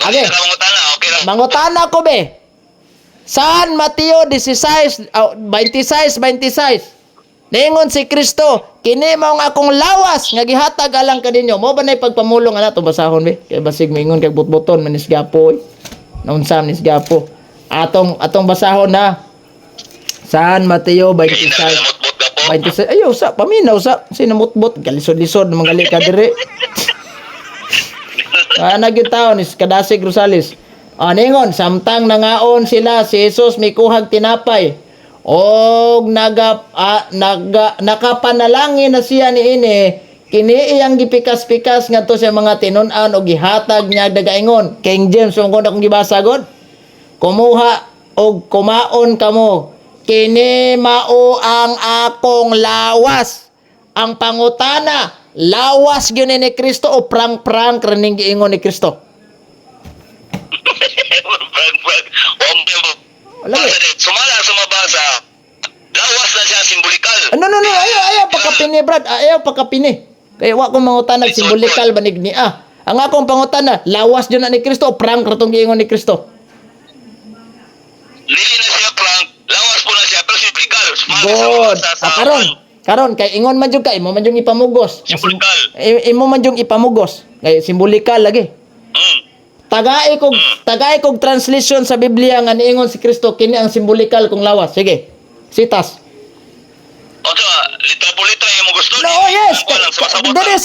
Okay. Dili ka mangutana, okay lang. Mangutana ko be. San Mateo 16, oh, 26, 26. Niingon si Kristo, kini mao ang akong lawas nga gihatag alang kaninyo. Mo ba na'y pagpamulong ana to basahon be? Kay basig moingon kag butbuton manis gapo. Eh. Naunsa manis gapo. Atong atong basahon na. San Mateo Kay na 26. mutbot ka po. 26. Ayaw sa paminaw sa sinamutbot galisod-lisod mangali ka diri. Ah, nagyud taon is Kadasig Rosales. Ah, ningon, samtang nangaon sila si Jesus mikuhag tinapay. Og naga, ah, naga nakapanalangin na siya niini, kini iyang gipikas-pikas ngadto sa mga tinun-an og gihatag niya dagaingon. King James kung akong gibasa god. Kumuha og kumaon kamo. Kini mao ang akong lawas. Ang pangutana, lawas gyud ni Kristo o prang-prang rining giingon ni Kristo? Brag, brag. Wala eh. Sumala sa mabasa. Lawas na siya simbolikal. Ano no no, ayaw ayaw pagkapini brad, ayaw pagkapini. Kay wa ko mangutana simbolikal banig ni ah. Ang akong pangutana, lawas gyud na ni Kristo o prank ra tong giingon ni Kristo? Dili na siya prank, lawas po na siya pero simbolikal. Sumala sa Good. mabasa sa Ah, karon, karon kay ingon man jud ka, imo man jud ipamugos. Simbolikal. Imo man jud ipamugos. Kay simbolikal lagi. Tagay kog translation sa Biblia nga niingon si Kristo kini ang simbolikal kong lawas. Sige. Sitas. O sa litra po litra yung gusto. No, oh, yes. Ang kuwan lang, sumasabot Diri lang.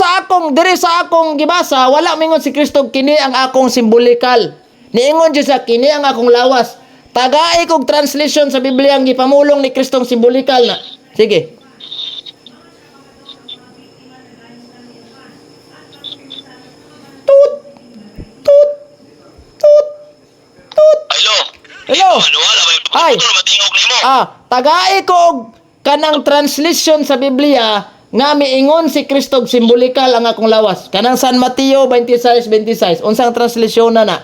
sa akong gibasa, wala mingon si Kristo kini ang akong simbolikal. Niingon jud sa kini ang akong lawas. Tagay kog translation sa Biblia ang gipamulong ni Kristong simbolikal na. Sige. Tut. Tut. Tut. Tut. Hello. Hello. Ano, wala may Ay. putol matingog nimo. Ah, tagay ko og kanang translation sa Biblia nga miingon si Kristo og simbolikal ang akong lawas. Kanang San Mateo 26:26. Unsang translation na na?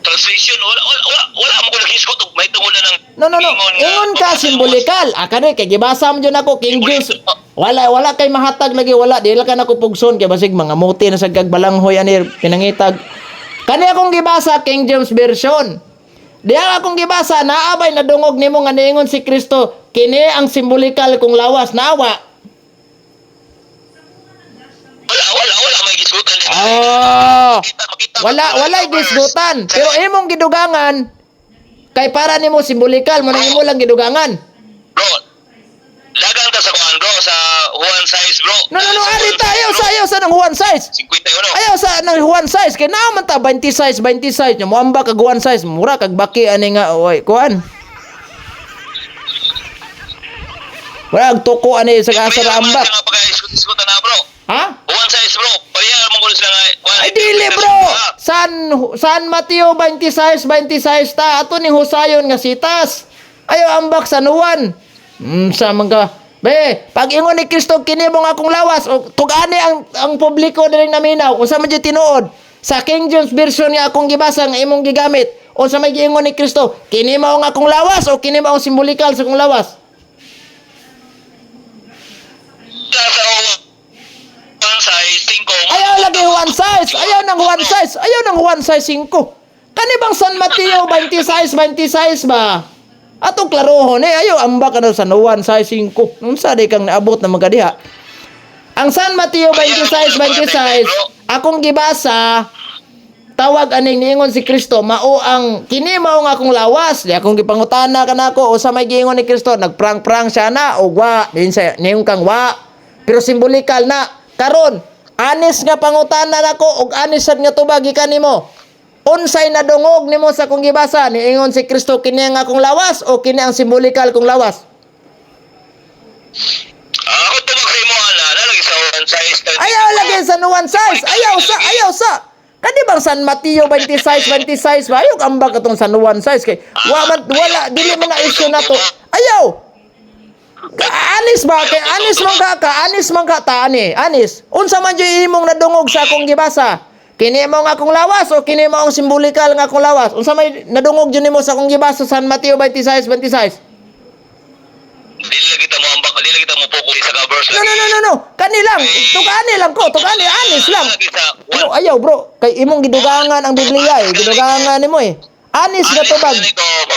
Translation wala wala wala, wala mo ko naghisgot og may tungod na ng No, no, no. ingon nga- Ingon ka simbolikal. Ah, kani kay gibasa mo jud ako King James. Wala wala kay mahatag lagi wala dili ka nako pugson kay basig mga muti na sa gagbalanghoy ani pinangitag. Kani akong gibasa King James version. Diha akong gibasa naabay nadungog nimo nga niingon si Kristo kini ang simbolikal kong lawas naawa. Wala wala wala may gisgutan. Ah. Makita, makita, Wala makita, wala gisgutan. Pero imong gidugangan kay para nimo simbolikal mo nang imo lang gidugangan. Bro, dagan ta sa kuan bro, sa Juan size bro. No no no, arita ayaw sa nang Juan size. 51. Ayaw sa nang Juan size kay naa man ta 20 size 20 size nya moamba kag Juan size mura kag baki ani nga oy kuan. Wala ag tuko ani sa asa ra ambak. Nga pagka-isgutan na bro. Ha? Juan size bro. Pareha mo ko sila nga. Ay dili bro. San San Mateo 26 26 ta ato ni Husayon nga sitas. Ayo ambak sa Juan. Sa mga Be, pag ingon ni Kristo kini mo nga akong lawas o tugani ang publiko diri naminaw unsa man jud tinuod sa King James version nga akong gibasa nga imong gigamit unsa may giingon ni Kristo kini mao nga akong lawas o kini mao ang simbolikal sa akong lawas? Sa Juan size 5. Ayaw lagi Juan size. Ayaw ng Juan size. Ayaw ng Juan size 5. Kani bang San Mateo 26 26 ba? Atong klarohon eh ayaw amba ka na sa Juan size 5. Unsa di kang naabot na magadiha? Ang San Mateo 26 26 akong gibasa tawag aning niingon si Kristo mao ang kini mao nga akong lawas di akong gipangutana kanako usa may giingon ni Kristo nagprang-prang siya na og wa din siya niingon kang wa pero simbolikal na karon anis nga pangutana nako og anis sad nga tubag gikan nimo unsay nadungog nimo sa akong gibasa niingon si Kristo kini ang akong lawas o kini ang simbolikal kong lawas? Ah, ako tubag sa imo ana, nalagi sa Juan size 35. Ayaw lagi sa Juan size. Ayaw sa, ayaw sa. Kani bang San Mateo 26 26 ba? Ayaw ambag katong San Juan size kay wa man wala dili man na issue na to. Ayaw. Anis ba kay anis man ka anis man ka ta ani anis. Unsa man jud imong nadungog sa akong gibasa? Kini mo nga akong lawas o kini mo ang simbolikal nga akong lawas? Unsa may nadungog jud nimo sa akong gibasa San Mateo 26 26? Dili lagi ta mo ambak, dili lagi ta mo mo focus sa ka verse. No, no, no, no, no. Kani lang. Tugani lang ko. Tugani, anis lang. Ano, ayaw, bro. Kay imong gidugangan ang Biblia eh. Gidugangan nimo eh. Anis nga tubag.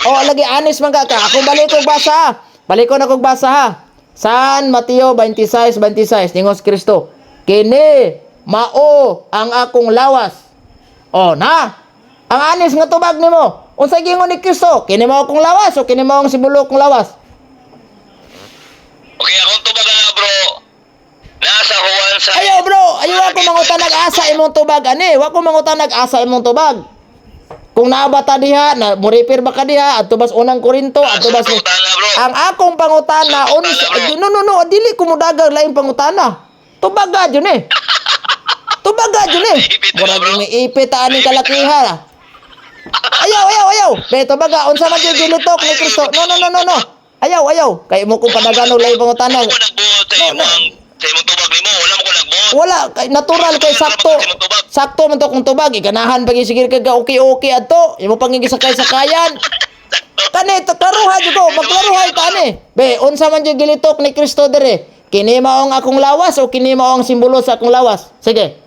Oh, lagi anis man ka ka. Ako balik kog basa ha. Balik ko na kog basa ha. San Mateo 26:26, ningos Kristo. Kini mao ang akong lawas. Oh, na. Ang anis nga tubag nimo. Unsay giingon ni Kristo? Kini mao akong lawas o kini mao ang simbolo kong lawas? Okay, akong tubag na, bro. Nasa Juan sa Ayaw, bro, ayaw ako mangutanag asa imong tubag ani. Wa ko mangutanag asa imong tubag. Kung naa ba ta diha, na mo-refer ba ka diha adto bas Unang Korinto, adto bas Pangutana, bro. Ang akong pangutana uns no, no, no, dili ko modagang laing pangutana. Tubaga jud eh. Tubaga jud eh. Ipit na, Murag bro. ipit ta aning kalakiha. Ayaw, ayaw, ayaw. Be, tubaga unsa man jud gilitok ni Kristo? No, no, no, no, no. Ayaw, ayaw. Kay mo kong padagan og laing pangutana. Wala mo ko nagbuot sa No, no. imong tubag nimo. Wala mo ko nagbuot. Wala kay natural kay sakto. Sakto man to kung tubag iganahan pag sige ka ga okay okay adto. Imo pang gisakay-sakayan. Kani to klaruha jud ko, magklaruha ta ani. Be, unsa man jud gilitok ni Kristo dire? Kini mao ang akong lawas o kini mao ang simbolo sa akong lawas? Sige.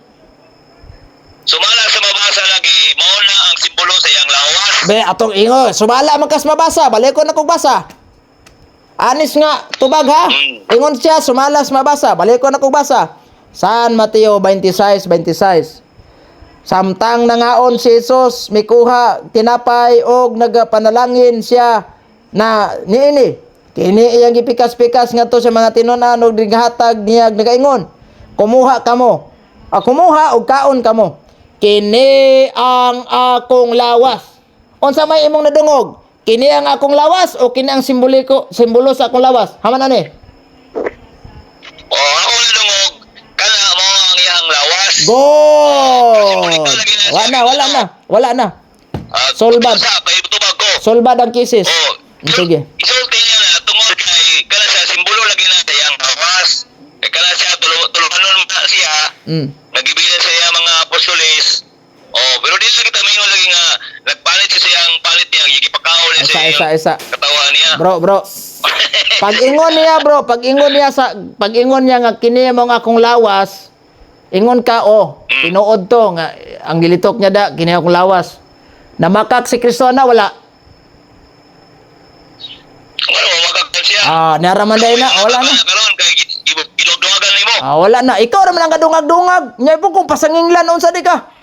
Sumala sa mabasa lagi, mao na ang simbolo sa iyang lawas. Be, atong ingo, sumala man kas mabasa, balik ko na kog basa. Anis nga, tubag ha. Ingon siya, sumalas mabasa, balik ko na kog basa. San Mateo 26:26. Samtang nangaon si Jesus, mikuha tinapay og nagapanalangin siya na niini. Kini iyang gipikas-pikas ngadto sa mga tinunan og naghatag niya nagaingon. Kumuha kamo. Ah, kumuha og kaon kamo. Kini ang akong lawas. Unsa may imong nadungog? Kini ang akong lawas o kini ang simboliko simbolo sa akong lawas? Haman ani? O ako nadungog, kana mao ang iyang lawas. Good. Wala na, wala na, wala na. Ah, Solbad. Sa kay tubag ko. Solbad ang kisses. Oh, Sige. Isulti niya na tungod kay kana siya simbolo lagi na sa iyang lawas. Kay kana siya tuluhanon na siya. Nagibilin sa iya mga apostoles. Oh, pero di lang kita mingon lagi nga nagpalit siya sa iyang palit niya, gipakaon niya Isa, sa isa, iyang isa. katawan niya. Bro, bro. Pag ingon niya, bro, pag ingon niya sa pag ingon niya nga kini mo nga akong lawas, ingon ka oh, tinuod to nga ang gilitok niya da kini akong lawas. Namakak si Kristo na wala. Wala mo makakon siya. Ah, naraman day na, wala na. Karon kay gidugdugan nimo. Ah, wala na. Ikaw raman ang kadungag-dungag. Nya po kung pasanginglan unsa di ka.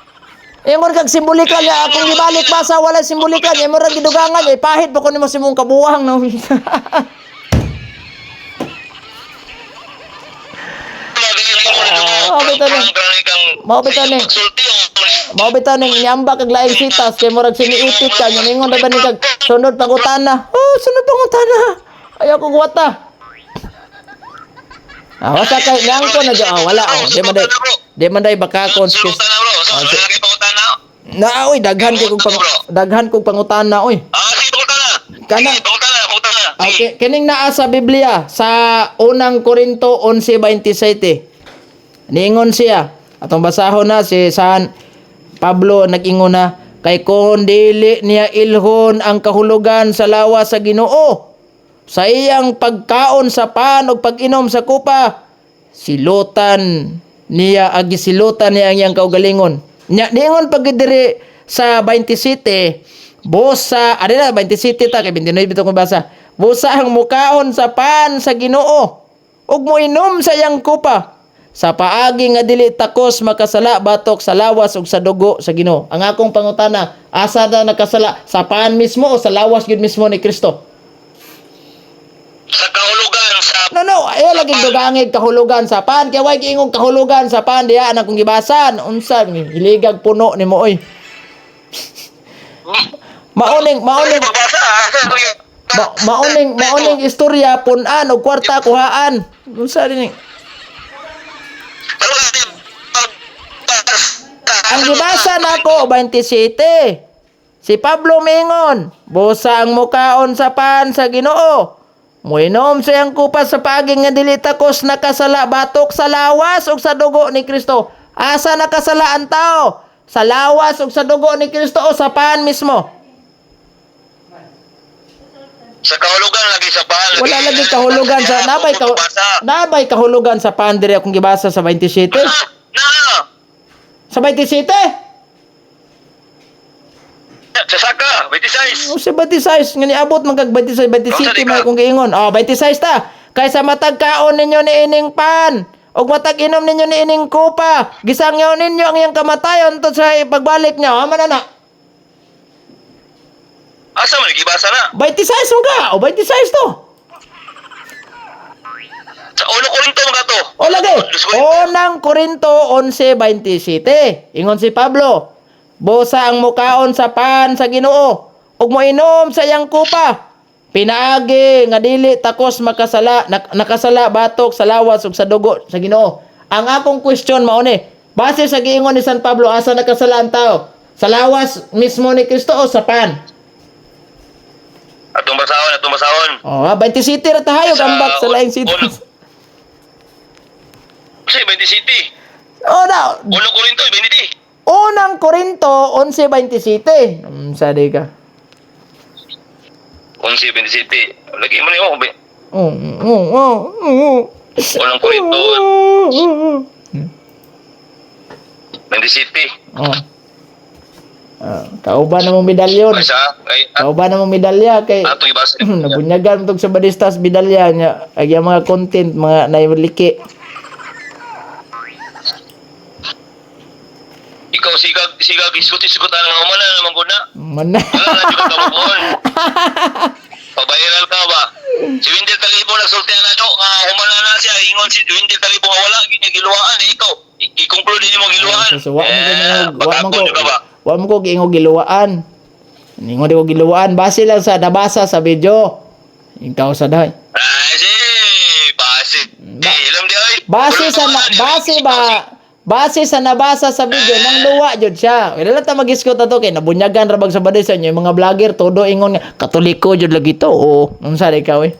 Ingon kag simbolikal ya akong gibalik basa wala simbolikal imo ra gidugangan eh pahit pa ko nimo sa imong kabuwang no. Ah, bitaw ni. Mao bitaw ni. Mao bitaw ning nyamba kag laing sitas kay murag siniipit ka nya ningon ra ba ni kag sunod pangutana. Oh, sunod pangutana. Ayaw ko guwata. Ah, wasa kay nangko na dyan. Ah, wala oh. Di man day baka kon Sultan na, bro. So, Ah, wala kay pangutana. Na oy daghan kay kog pang, daghan kog pangutana oy. Ah, sige, pangutana. Kana- Sige, pangutana, pangutana. Sige. Okay, kining naa sa Biblia sa Unang Korinto 11:27. Niingon siya. Atong basahon na si San Pablo nag-ingon na kay kon dili niya ilhon ang kahulugan sa lawas sa Ginoo sa iyang pagkaon sa pan ug pag-inom sa kupa silutan niya agi silutan niya ang iyang kaugalingon. Nya niingon pag diri sa 27 busa ari na 27 ta kay 29 bitaw kong basa. Busa ang mukaon sa pan sa Ginoo ug moinom sa iyang kupa sa paagi nga dili takos makasala batok sa lawas ug sa dugo sa Ginoo. Ang akong pangutana, asa na nakasala sa pan mismo o sa lawas gyud mismo ni Kristo? Sa kahulugan sa No, no, ayaw lagi dugangig kahulugan sa pan. Kaya way giingong kahulugan sa pan diha ang akong gibasan. Unsa hiligag puno nimo oy. Mauning mauning Pagbasa, ah. mauning istorya punan og kwarta kuhaan. Unsa din? Ang gibasa nako 27. Si Pablo mingon, busa ang mukaon sa pan sa Ginoo. Muinom sa iyang kupas sa paaging nga dili takos nakasala batok sa lawas ug sa dugo ni Kristo. Asa nakasala ang tao? Sa lawas ug sa dugo ni Kristo o sa pan mismo? Sa kahulugan lagi sa pan. Wala lagi kahulugan sa nabay ka nabay kahulugan sa pan diri akong gibasa sa 27. Ah, na! Sa 27? Sa saka, 26. O sa 26 nga niabot man kag 26 27 may akong giingon. Oh, 26 ta. Kaysa matag kaon ninyo ni ining pan ug matag inom ninyo ni ining kupa, gisangyaw ninyo ang iyang kamatayon to sa pagbalik niya. Ama na na. Asa man gibasa na? 26 mo ka. O 26 to. Sa uno Korinto mga to. O lagi. Dos Korinto. Unang Korinto 11:27. Ingon si Pablo, "Busa ang mukaon sa pan sa Ginoo ug moinom sa iyang kupa. Pinaagi nga dili takos makasala nakasala batok sa lawas ug sa dugo sa Ginoo." Ang akong question mao ni, base sa giingon ni San Pablo, asa nakasala ang tao? Sa lawas mismo ni Kristo o sa pan? Atong basahon, atong basahon. Oh, 27 ra tayo ambak sa laing city. Kasi 27. Oh, na. Uno Korinto, 20. Unang Korinto 11:27. Sadi ka. 11, 27. Lagi mo ni oh. Oh. Unang Korinto, 27. Oh. Ah, kauban na mong medalyon. Ay sa, ay, Kauban na mong medalya kay atong ibasa. nabunyagan tog sa Badistas medalya niya. Ag yung mga content mga nailiki. Ikaw sigag sigag isgot-isgot ang humana naman gud na. Man na. Wala na jud ka mabuon. Pabayiral ka ba? Si Wendell Talibo nagsulti na to, nga humana na siya, ingon si Wendell Talibo nga wala gid niya giluwaan eh, ikaw. I-conclude nimo giluwaan. So, wa mo ko wa mo ko pagkakon ka ba? wa mo ko giingo giluwaan. Ningo di ko giluwaan base lang sa nabasa sa video. Ikaw sa dahay. Ay, si base. Eh, ilam di ay. Base sa na, base ba base sa nabasa sa video nang luwa jud siya. Wala lang ta mag-iskot ato kay nabunyagan ra bag sa baday sa inyo yung mga vlogger todo ingon nga Katoliko jud lagi to. Oo, unsa di ikaw eh?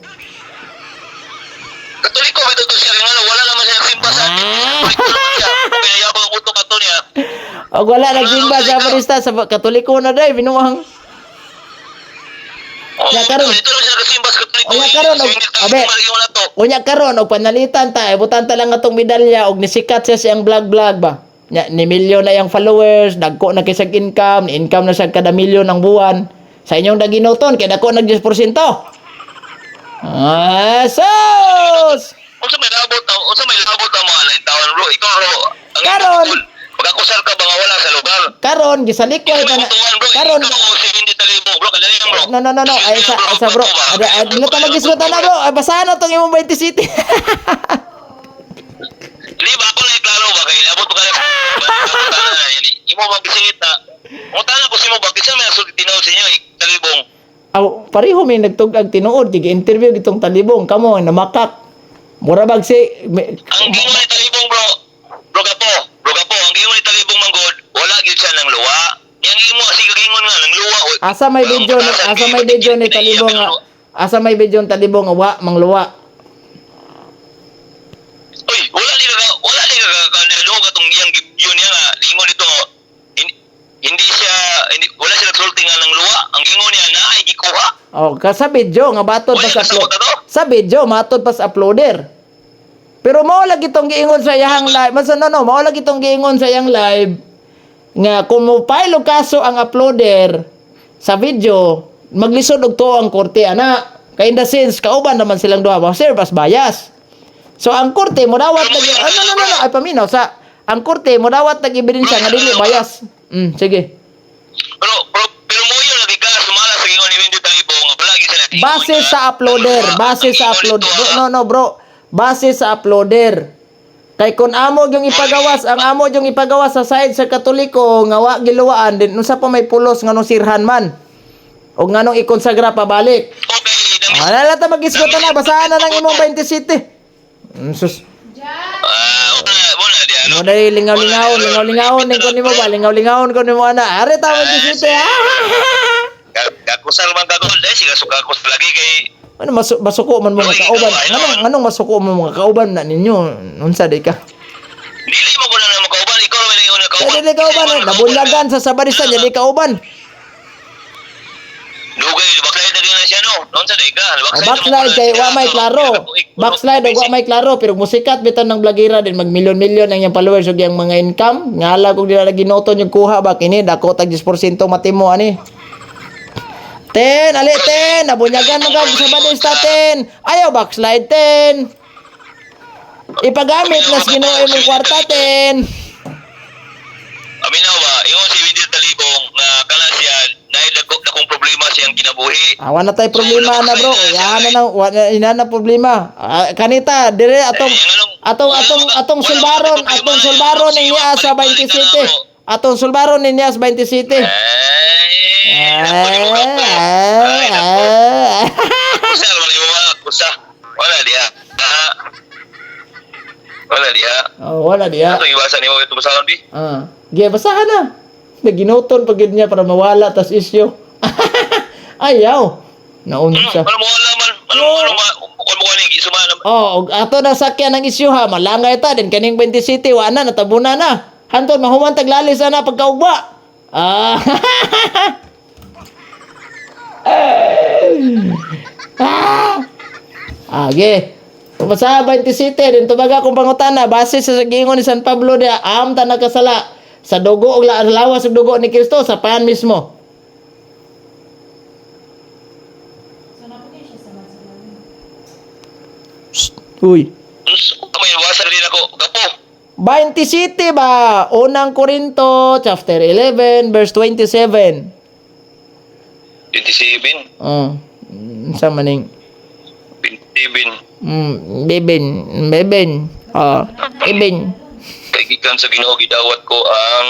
Katoliko ba to siya nga wala naman siya nagsimba sa atin. Ah. Katoliko naman siya. Kaya yabang ang utok ato niya. Og wala nagsimba sa barista sa Katoliko na day binuang. Oh, Ya, karon. Dito lang siya nagsimba sa Katoliko. O, ya, karon, Si Wendell Talibo, abe. malagi wala to. Unya karon og panalitan ta, ibutan ta lang atong medalya og nisikat siya siyang vlog-vlog ba. Nya ni milyon na iyang followers, dagko na kay siyang income, ni income na siya kada milyon ang buwan. Sa inyong daginuton kay dako nag 10%. Ah, sus! Unsa may labot ang unsa may labot ang mga lain taon bro? Ikaw bro, ang Karon. Pagkakusal ka ba nga wala sa lugar? Karon gisalikway Ikaw ta na tuwan bro. karon Ikaw si Wendy Talibo bro, kadali lang bro. No, no, no, no. Ay, sa bro. Ada, ada, ta magisgutan na bro. Ay, basahan na tong imong 20 city. Di ba ako lang klaro ba kay labot ka lang. Imo ba gisingit na? Mutana ko simo ba kinsa may sulti tinuod sa inyo eh, Talibong. Aw, pareho may nagtug-ag tinuod kay interview gitong Talibong kamo namakak. Mura bag si Ang gingon ni Talibong bro, bro kapo, bro kapo, ang gingon ni Talibong manggod, wala gyud siya ng luwa. Yang imo sige gingon nga ng luwa. oy. Asa may video ni asa may video ni Talibong nga asa may video ni Talibong nga wa mangluwa. Uy, wala ni ka ka katong iyang yun niya nga ingon dito hindi siya hindi, wala siya nagsulti nga ng luwa. Ang gingon niya na ay gikuha. Oh, ka sa video nga batod pa Wala sa upload. kasabot ato? Sa video matod pa sa uploader. Pero mao lagi tong giingon sa iyang live. Mas no no, mao lagi tong giingon sa iyang live nga kung mo file og kaso ang uploader sa video, maglisod og tuo ang korte ana. Kay in the sense kauban naman silang duha, ba serve as bias. So ang korte mo dawat nag no no no, no ay paminaw sa ang korte mo dawat nag ebidensya nga dili bias. Sige. Pero pero pero mo yun lagi ka sumala sa gingon ni Wendy Talibong nga wala gyud siya nag-ingon Base nga sa uploader, ng luwa. base Ang sa gingon upload. dito, Bro, no no bro, base sa uploader. Kay kung amo yung ipagawas, ang amo yung ipagawas sa side sa Katoliko nga wa giluwaan din unsa pa may pulos nganong sirhan man. O nganong ikonsagra pabalik. Okay, na Wala ta mag-isgot na, basahan na ng imong 27. Sus. Ah, wala wala di ano. Mo dai lingaw-lingaw, lingaw-lingaw ning ko nimo ba, lingaw-lingaw ko nimo ana. Are ta 27. Ah! Kakusal man ka gol, eh siga suka ko lagi kay Ano masuko man mo mga kauban? Nganong nganong masuko mo mga kauban na ninyo? Unsa di ka? Dili mo ko na na makauban, ikaw ra may ingon nga kauban. Kaya dili kauban, eh. Nabunyagan sa Sabarista, dili kauban. Do Dugay, backslide na din na siya, no? Noon sa day ka. O, backslide kay wa may klaro. Backslide og wa may klaro pero musikat bitan ng blogera din mag milyon-milyon ang iyang followers ug iyang mga income. Ngala kung dila lagi ginoton yung kuha ba kini dako tag 10% matimo ani. Ten, ali ten, nabunyagan mo kag sa badista ten. Ayaw backslide ten. Ipagamit nas Ginoo imong kwarta ten. Aminaw ba, ingon si Wendell Talibong nga kana siya naay dako dakong problema siyang kinabuhi. Ah, wala tay problema na, bro. Yan na nang wala ina na problema. Ah, kanita dire atong atong atong atong sulbaron, atong sulbaron niya sa 20 City. Atong sulbaron niya sa 20 City. Ay, nako ni mo kapo. Ah, Ay, nako. ah. Kusa naman ni mo kusa. Wala diha. Ah. Wala diha. Oh, wala diya. Atong iwasan nimo ito basahan bi. Ah. Giya basahan na. Naginoton pag yun niya para mawala tas isyo. Ayaw. Naunsa. Ano mo wala man, ano mo ano mo mo ni gisuma na. Oh, og ato na sakyan ang isyu ha, malangay ta din kaning 20 City wa na natabuna na. Hanton mahuman taglalis ana pagkaugba. Ah. ah. Age. Basta 20 City din tubaga akong pangutana base sa giingon ni San Pablo dia am ta nagkasala sa dugo og lawas og dugo ni Kristo sa pan mismo. Shh, uy. May iwasan din ako gapo. 20 City ba? Unang Korinto, chapter 11, verse 27. 27. Oh, sa maning 27. Beben, beben. Oh, eben. Kay gikan sa Ginoo gidawat ko ang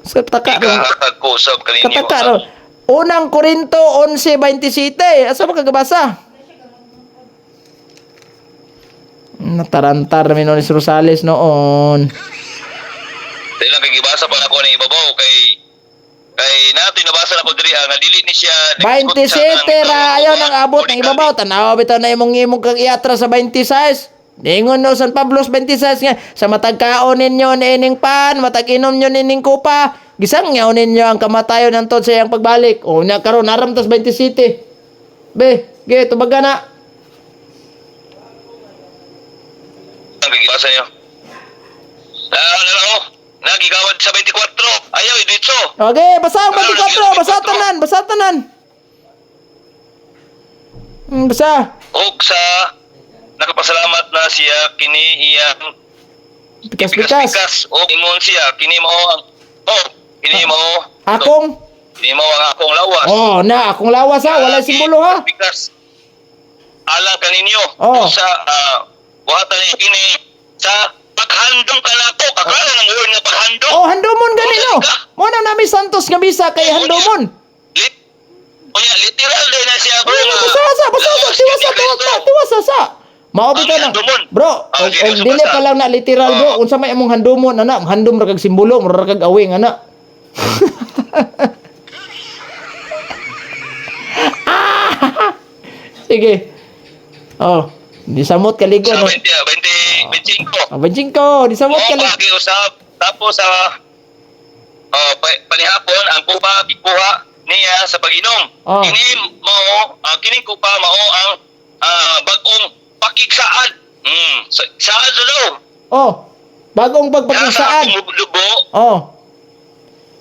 Sa taka ron. gihatag ko usab kaninyo. Kataka ron. Unang Korinto 11:27. Asa ba kagabasa? Natarantar mi noon ni Rosales noon. Dahil lang kay gibasa pa nako ni ibabaw kay kay nato nabasa na ko diri nga dili ni siya 27 ra ayaw nang abot ng ibabaw tanawa bitaw na imong imong kag iatra sa 26. Ningon no San Pablo 26 nga sa matag kaon ninyo niining pan, matag inom nyo niining kupa, gisangyaw ninyo ang kamatayon hantod sa iyang pagbalik. O nya karon aram tas 27. Be, ge tubaga na. Ang gibasa niyo. Ah, ano oh. Nagigawad sa 24. Ayaw iditso. Okay, basa ang 24, basa tanan, basa tanan. Basa. Og sa nakapasalamat na siya kini iyang Pikas-pikas. pikas og ingon siya kini mao ang oh kini mao Akong kini mao ang akong lawas. Oh, na akong lawas ha, walay simbolo ha. Pikas. Alang kaninyo Oh. sa buhatan niyo kini sa paghandom kanako kakala ng word nga paghandom. Oh, handomon gani no. Mo na nami Santos nga misa kay handomon. Lit Unya, literal din na siya bro. Ay, nga basa sa, basa sa, lawas tiwasa, ni tiwasa, Kristo. tiwasa sa. Mao bitaw Ang na. handomon. Bro, Ah, og sige, og dili basa. pa lang na literal bro, Ah. unsa may imong handomon ana, handom ra kag simbolo, mura ra kag awing ana. Sige. Oh, di samot kaligo Sa no. 20, 20, 25. Ah, 25, di samot Oo, kaligo. pagi usab. Tapos sa oh, panihapon ang kupa gikuha niya sa pag-inom. Oh. Kini mao, kining kupa mao ang bag-ong pakigsaad. Saad sa daw. Oh, bagong Sa pagpakigsaan. akong dugo, Oh.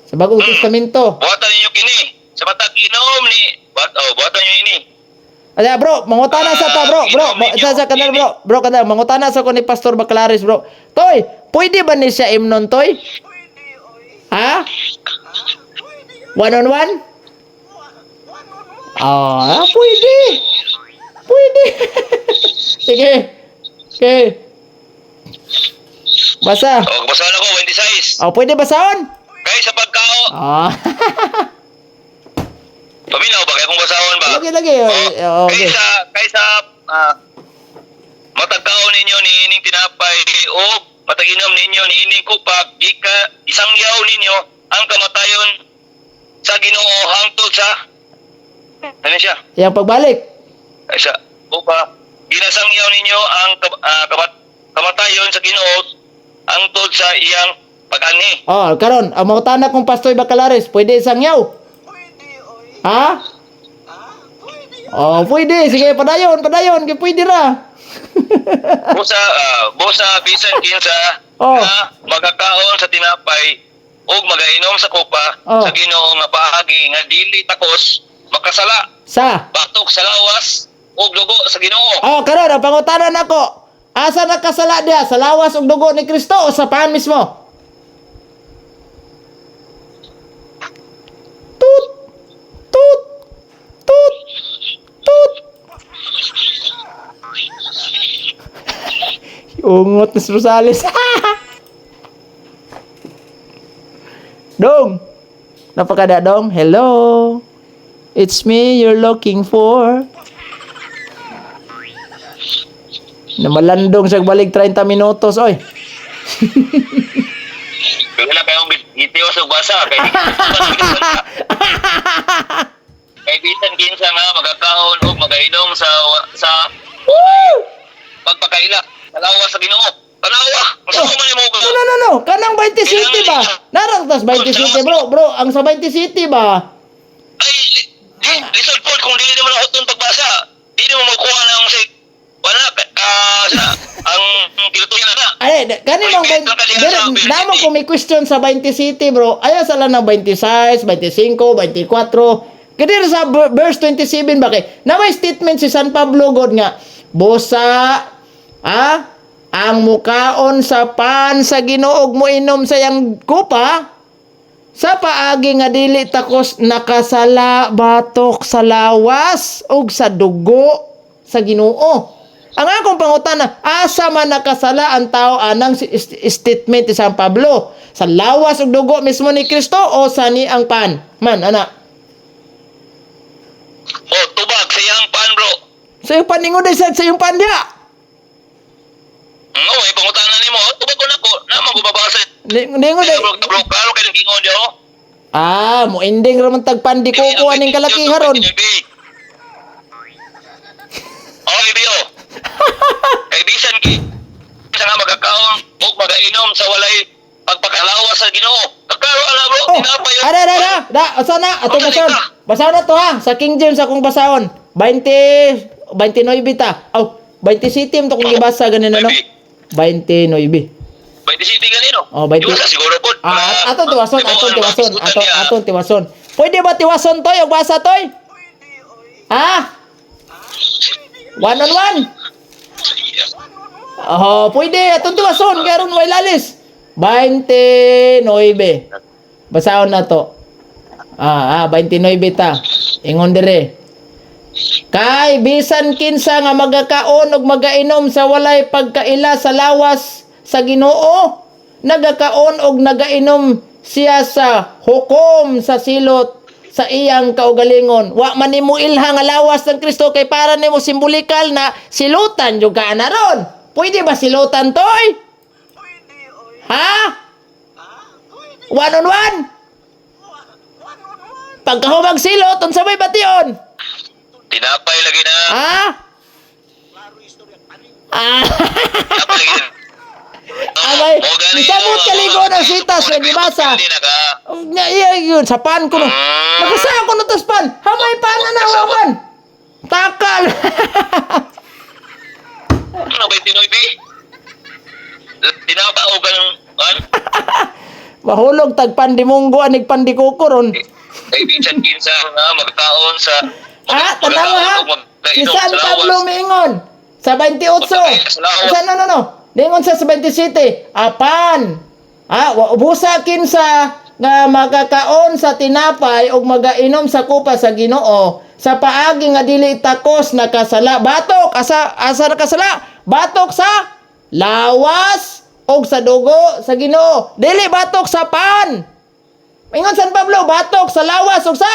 Sa Bagong Testamento. buhatan ninyo kini. Sa matag inom ni, oh, buhatan ninyo ini. Ala bro, mangutana sa ta bro, bro, sa kanal bro, bro kanal mangutana sa ko ni Pastor Baclares bro. Toy, pwede ba ni siya imnon toy? Ha? One on one? Ah, pwede. Pwede. Sige. Okay. Basa. Oh, basahan ako 26. Oh, pwede basahon? Kay sa pagkao, Ah. paminaw ba kay kung basahon ba? Lagi lagi. Oh, Oh, okay. Kaysa matagkaon ninyo ni ining tinapay o mataginom ninyo ni ining kupa gika isang yaw ninyo ang kamatayon sa Ginoo hangtod sa ano siya? Yang pagbalik. Ay, sa kupa ginasangyaw ninyo ang kamatayon sa Ginoo hangtod sa iyang pag-anhi. Oh, karon, ang mangutana kong Pastor Bacalares, pwede isang yaw. Pwede, oy. Ha? Ha? Oh, pwede. Sige, padayon, padayon. Kay pwede ra. Busa, busa bisan kinsa na magakaon sa tinapay ug magainom sa kopa sa Ginoo nga paagi nga dili takos makasala Sa? Batok sa lawas ug dugo sa Ginoo. Oh, karon ang pangutana nako. Asa nakasala diha? Sa lawas ug dugo ni Kristo o sa pan mismo? Tut! Tut! Tut! Tut! Ungot ni Rosales. Dong! Napakada dong. Hello! It's me you're looking for. Namalandong siya balik 30 minutos, oy. Wala kayong gitios og basa kay kay bisan kinsa nga magakaon ug magainom sa sa Woo! pagpakaila sa lawas sa Ginoo. Tanawa, unsa Oh. man nimo No, no, no, no. Kanang 20 City ba? Narang tas 20 City, bro. Bro, ang sa 20 City ba? Ay, lisod po kung dili naman ako itong pagbasa. Dili mo makuha ng say, wala, sa, ang kilutuyan na na. Ay, kani bang Uy, lang ka diha sa 20 damo City. ko may question sa 20 City, bro. Ayaw sa lang ng 26, 25, 24. Kaya sa verse 27 ba kay? Na may statement si San Pablo god nga, "Busa ah, ang mukaon sa pan sa Ginoo ug moinom sa iyang kupa sa paagi nga dili takos nakasala batok sa lawas ug sa dugo sa Ginoo." Ang akong pangutana, asa man nakasala ang tao anang statement ni San Pablo? Sa lawas ug dugo mismo ni Kristo o sa ni ang pan? Man, ana. O, tubag sa iyang pan, bro. Sa iyong paningon sa iyong pan diha. Oo, eh, pangutana nimo, tubag ko nako, naman ko babasa. Ningon Bro, bro, klaro kay nang gingon diyo. Ah, mo ending ra man tagpan di ko ko aning kalakiha ron. Oh, ibiyo. Kay bisan ki sa nga magakaon ug magainom sa walay pagpakalawa sa Ginoo. Klaro ana bro, Oh, tinapay. ara ara ara. Da, asa na? Ato basahon. Basahon na to ha. Sa King James akong basahon. 20 29 ta. Aw, 20 City to kung gibasa ganin ano. 29. 20 City ganino. Oh, 20. Iwasa siguro pod. Ah, ato tiwason, ato tiwason, ato ato tiwason. Pwede ba tiwason toy og basa toy? Ha? One on one. Oh, pwede atong tiwason karon way lalis. 29. Basahon na to. 29 ta. Ingon dire. Kay bisan kinsa nga magakaon og magainom sa walay pagkaila sa lawas sa Ginoo, nagakaon og nagainom siya sa hukom sa silot sa iyang kaugalingon. Wa man nimo ilha nga lawas ng Kristo kay para nimo simbolikal na silutan jud ka na ron. Pwede ba silutan toy? Ha? One on one? Pagkahumag silot, unsa may bation? Tinapay lagi na. Ha? Ah. Tinapay lagi na. Abay, Mo gani, nisamot no, kaligo mo, ng sitas, mo, nga gibasa. Hindi na ka. Nga, iya, yun, sa pan ko no. Nagasa ko no tas pan. Hamay pan na nawawan. Takal. Ano ba yung Tinoy B? Tinapa o ganang an? Mahulog tag pandimunggo anig pandikuko ron. Kay bisan kinsa nga magtaon sa Ah, tanawa ha. Si magkainom San sa Pablo lawas. miingon sa 28. Sa no no no. Ningon sa 27. Apan. Ah, ubusa kinsa nga magakaon sa tinapay ug magainom sa kupa sa Ginoo sa paagi nga dili takos nakasala batok asa asa nakasala batok sa lawas og sa dugo sa Ginoo, dili batok sa pan. Ingon San Pablo, batok sa lawas ug sa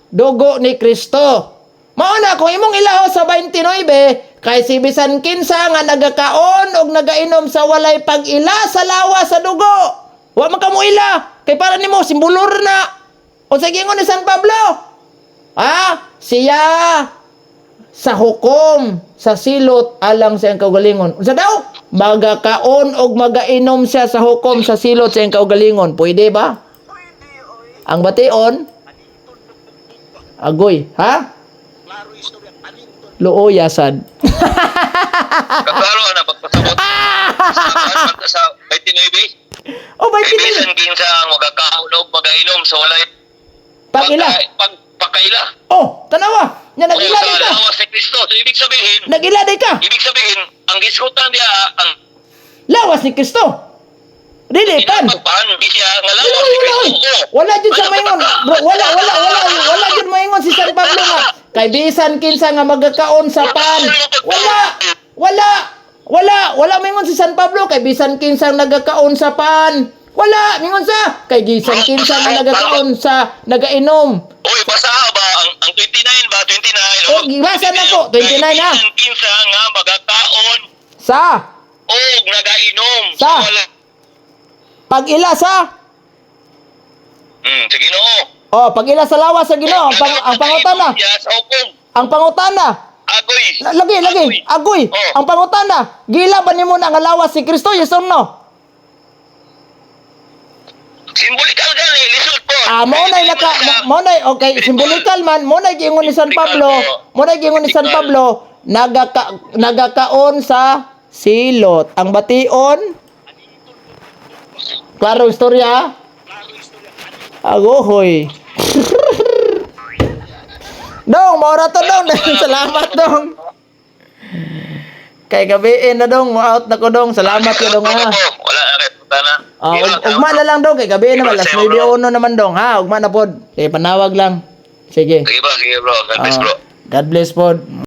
dugo ni Kristo. Mao na kung imong ilaho sa 29 kay si bisan kinsa nga nagakaon og nagainom sa walay pag-ila sa lawas sa dugo. Wa man kamo ila kay para nimo simbolor na. Unsa giingon ni San Pablo? Ah, siya sa hukom sa silot alang sa iyang kaugalingon. Unsa daw? Magakaon og magainom siya sa hukom sa silot sa iyang kaugalingon. Pwede ba? Ang bation agoy, ha? Luoya sad. Kaklaro na pagpasabot sa 29. Oh, Kay 29. bisan kinsa ang magakaon og magainom sa walay Pag-ila. Pagkaila. Oh, tanawa. Nya nag-ila O di sa ka. lawas ni Kristo. So ibig sabihin, Nag-ila di ka. ibig sabihin, ang gisgutan diya ang Lawas ni Kristo. Dili pan. Pinapagpan, di siya nga Wala, lawas ni wala, Kristo. oy. Oo. Wala jud sa maingon. Bro, wala, wala, wala, wala jud maingon si San Pablo nga kay bisan kinsa nga magakaon sa pan. Wala, wala, wala, wala maingon si San Pablo kay bisan kinsa nagakaon sa pan. Wala, mingon sa kay bisan kinsa nga nagakaon sa nagainom. Uy, basa ba ang 29 ba 29? Oh, gibasa na po, 29 na. Kay bisan kinsa nga magakaon Sa og nagainom Sa? wala. Pag-ila sa Sige no. Oh, pag-ila sa lawas sa Ginoo, ang pangutana, Siya sa hukom. ang pangutana. Agoy. Lagi, lagi, agoy. Oh. Ang pangutana, gila ba nimo na nga lawas si Kristo? Yes or no? Simbolikal gani, lisod po. Ah, mo nay naka mo nay, okay, simbolikal man, mo nay giingon ni San Pablo, mo nay giingon ni San Pablo, nagakaon sa silot. Ang bation. Klaro istorya? Agohoy. Dong, maura to, dong. Salamat, dong. Kay gabiin na, dong, mo out na ko, dong. Salamat ya, dong, ha. Wala na kay puta na. Ah, ugma na lang, dong, kay gabi naman alas 9:01 naman, dong, ha. Ugma na pod. Kay panawag lang. Sige. Sige bro, sige bro. God bless, Ah, bro. God bless pod.